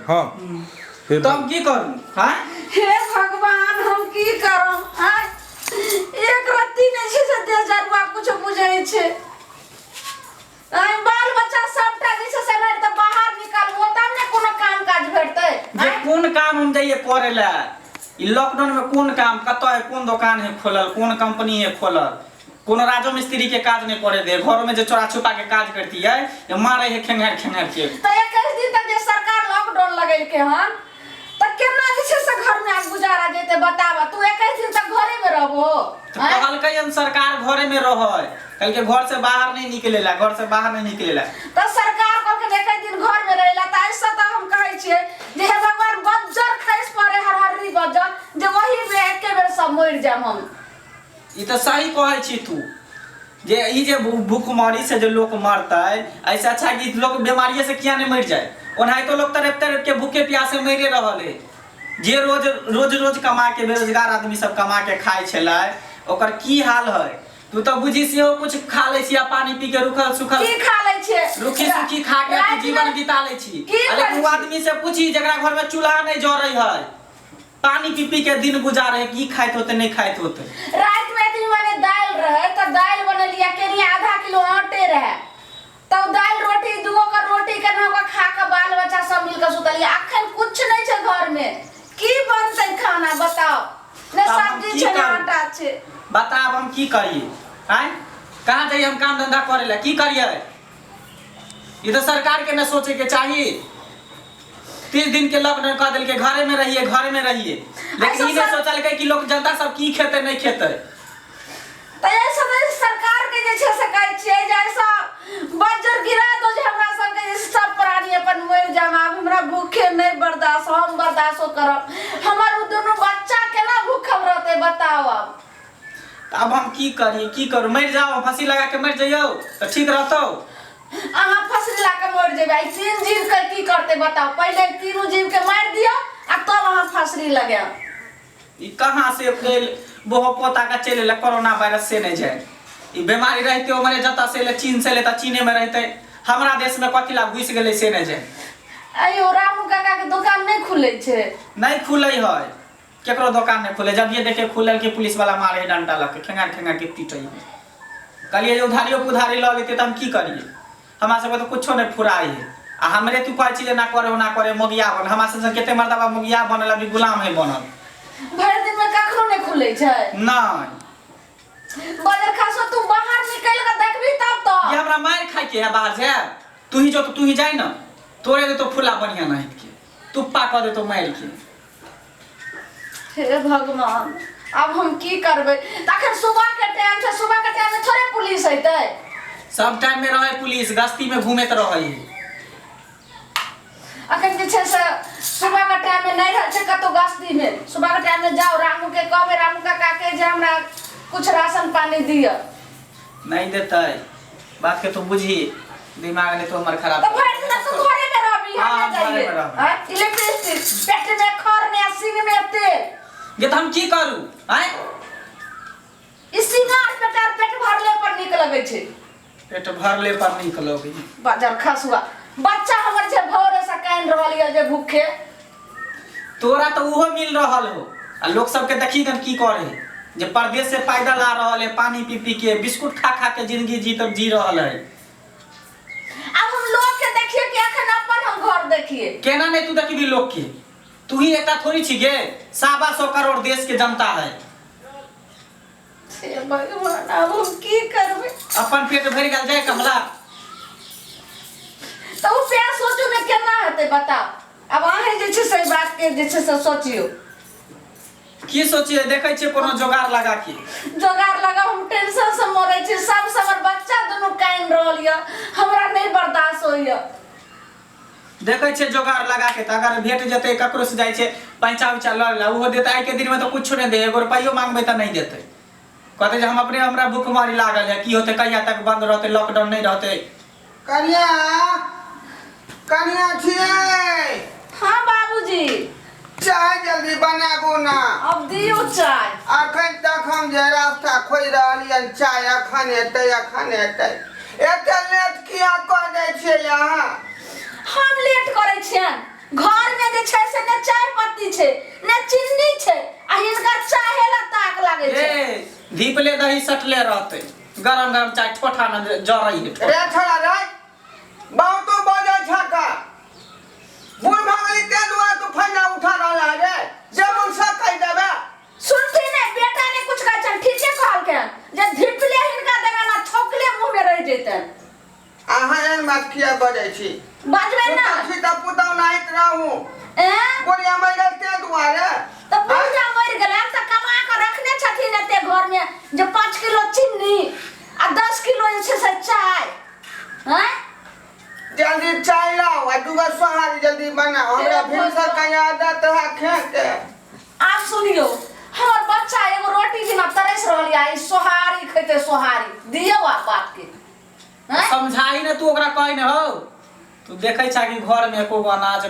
हाँ हे तो हम की करू हाँ हे भगवान हम की करब आँय एक रत्ती नहि छै से देह जरुआ कुछो बुझै छै आँय बाल बच्चा सबटा जे छै से नहि तऽ बाहर निकालबो तब ने कोनो काम काज भेटतै जे कोन काम हम जाइए करे ला ई लॉकडाउन में कोन काम कतऽ है कोन दोकान है खोलल कोन कंपनी है खोलल कोनो राजो मिस्त्री के काज नहीं करे दे घरों में जे चोरा छुपा के काज करती है ये मारे है खेंगार खेंगार के। तऽ 21 दिन तक जे सरकार लॉकडाउन लगेलकै हन तऽ केना जे छै से घर में आब गुजारा जेतै बताबऽ तू 21 दिन तक घरे में रहबो तो कहलकै हन सरकार घरे में रह कहलकै घर से बाहर नहीं निकलेला घर से बाहर नहीं निकलेला। तऽ सरकार कहलकै 21 दिन घर में रहेला तऽ ऐसा तऽ हम कहै छियै जे हे भगवान बज्जर खसि पड़े हरहर्री बज्जर जे वही में एके बेर सब मरि जायब हम। ई तऽ सही कहै छी तू जे ई जे भूखमरी से जे लोक मरतै ऐसे अच्छा कि लोक बीमारिये से किया नहीं मरि जाए ओनाहितो लोक तड़प तड़प के भूखे प्यासे मरिए रहल है जे रोज रोज रोज कमा के बेरोजगार आदमी सब कमा के खाइ छलै ओकर की हाल है तू तऽ बुझी सेहो कुछ खा लै छी आ पानी पी के रुखल सुखल की खा लै छियै रुखी सुखी खा के तू जीवन बिता लै छी की आ लेकिन करै ओ आदमी से पूछी जकरा घर में चूल्हा नहीं जरै है पानी पी पी के दिन गुजारे की खाइत होते नहीं खाइत होते। रात में एतनी माने दाल रहे तो दाल बनेलिया केनी आधा किलो आटे रहे तब दाल रोटी दूगो का रोटी केना के खा के बाल बच्चा सब मिल के सुतलिया। अखन कुछ नहीं छै घर में की बनतै खाना बताओ ने तब हम सब्जी की छै ने करू? आटा छै। बताब हम की करिए आँय कहाँ जाइए हम काम धंधा करे ला की करिए ई तो सरकार के न सोचे के चाही। 30 दिन के लॉकडाउन कह देलकै घरे में रहिए घरे में रहिए लेकिन ई नहीं सोचलकै कि लोग जनता सब की खेतै नहीं खेतै। तऽ एहि सब सरकार के जे छै से कहै छियै जे ऐसा बज्जर गिरा दो जे हमरा सबके जे सब प्राणी अपन मरि जाम आब हमरा भूखे नहीं बर्दाश्त हम बर्दाश्तो करब हमर ओ दुनू बच्चा केना भूखल रहतै बताओ आब। तऽ अब हम की करी की करू मरि जाओ फांसी लगा के मरि जइयौ तऽ ठीक रहतौ। अहाँ फसली ला के मरि जेबै ई तीन जीव के की करतै बताओ पहिले ई तीनू जीव के मारि दियौ आ तब अहाँ फसली लगायब। ई कहाँ से गेल बोहो पोता के चलि एलै कोरोना वायरस से नहीं जाए ई बीमारी रहते उमरे जतऽ से एलै चीन से एलै तऽ चीने में रहते हमरा देश में कथी ला घुसि गेलै से नहीं जाए। अयो रामू काका के दुकान नहीं खुलै छै। नहीं खुलै है केकरो दुकान नहीं खुले जब ये देखे खुलल के पुलिस वाला मारे डंडा लऽ के खेंगार खेंगार के पीटै कहलियै जे उधारियो पुधारी लऽ लेतै तऽ हम की करियै हमरा सबके तऽ कुछो नहीं फुराइ है आ हमरे तू कहै छी जे ना करे ओना करे मोगिया बनल हमरा सबसे कते मर्दबा मोगिया बनल अभी गुलाम है बनल। भरि दिन में कखनो नहीं खुलै छै। नहीं बजर खासो तू बाहर निकल के देखबी तब तो। ये हमरा मार खाइ के है बाहर से तू ही जो तो तू ही जाय ना तोरे दे तो फुला बढ़िया नहीं के तुप्पा कऽ देतो मारि के। हे भगवान अब हम की करबै तखन सुबह के टाइम छै सुबह के टाइम में थोड़े पुलिस अयतै। सब टाइम में रहे पुलिस गश्ती में घूमैत रहै है। अखन जे छै से सुबह के टाइम में नहीं रहै छै कतौ गश्ती में सुबह के टाइम में जाओ रामू के कहबै रामू काका के जे हमरा कुछ राशन पानी दिअ। नहीं देतै बात के तू बुझी दिमाग नहीं तो हमर खराब। तो भरि दिन तू घरे में रहबी हाँ, हम घरे में जाइए रहबै। हां इलेक्ट्रिसिटी पेट में खर ने सिंग में तेल जे तऽ हम की करू आँय ई सिंगार पेटार पेट भरले पर नीक लगै छै। पेट भरले पर नीक लगै। बाजार खसुआ बच्चा हमर जे भोरे से कानि रहल यऽ जे भूखे। तोरा तऽ उहो मिल रहल हो आ लोक सबके देखी गन की करे जे परदेश से पैदल आ रहल है पानी पी पी के बिस्कुट खा खा के जिंदगी जी तब जी रहल है। अब हम लोग के देखिए कि अखन अपन हम घर देखिए। केना नहीं तू देखबी लोग के तू ही एकटा थोड़ी छी गे 125 करोड़ देश के जनता है। हे भगवान अब हम की करबै। अपन पेट भरि गेल जाय कमला। तऽ ओ प्यार सोचू ने केना हेतै बताओ अब अहें जे छै से बात के जे छै से सोचियौ। की सोचिए देखै छियै कोनो जोगाड़ लगा के। जोगाड़ लगा हम टेंशन से मरै छी सब से हमर बच्चा दुनू कानि रहल यऽ हमरा नहीं बर्दाश्त होइए। देखै छियै जोगाड़ लगा के तऽ अगर भेट जेतै ककरो से जाइ छै पैंचा उचा लऽ ला ओहो देतै आइ के दिन में तऽ कुछो नहि दे एगो रुपैयो मांगबै तऽ नहीं देतै कहतै जे हम अपने हमरा भूखमरी लागल है की होतै कहिया तक बंद रहतै लॉकडाउन नहीं रहतै। कनिया कनिया छियै। हाँ बाबूजी। चाय जल्दी बनाबू ना। अब दियौ चाय। अखन तक हम जे रास्ता खोजि रहलियनि चाय अखन एतै अखन एतै एते लेट किया कऽ दै छियै अहाँ। हम लेट करै छियनि घर में छै ने चाय पत्ती छै ने चीनी छै आ हिनका चाहे ला ताक लागै छै। ए धीपले दही सटले रहते, गरम गरम चाय ठोठा में जरै है ठोठा। रे छोड़ा रे, बहुतो बजै छ का बूढ़ भऽ गेली तें दुआरे तू फैना उठा रहल है रे, जे मन से कहि देबे। सुनती ने बेटा ने कुछ कहै छन, ठीके कहलकै जे धीपले हिनका देबै ना छौकले मुंह में रहि जैतन। अहाँ एहन बात किया बजै छी? बजबै ना। छी तऽ पुतहु नाहित रहू। ए बुढ़िया मरि गेल तें दुआरे। तऽ बुढ़िया मरि गेलै तऽ कमा कऽ रखने छथिन एते घर में जे 5 किलो चीनी आ 10 किलो जे छै से चाय। हैं जल्दी चाय लाओ आ दूगो सोहारी जल्दी बनाओ, हमरा भिनसर के आदत है खेके। आब सुनियो, हमर बच्चा एगो रोटी बिना तरस रहल या, ई सोहारी खेते, सोहारी दियौ आ बाप के। हैं समझाही ने तू ओकरा, कहि ने हौ, तू देखै छा कि घर में एको गो अनाज।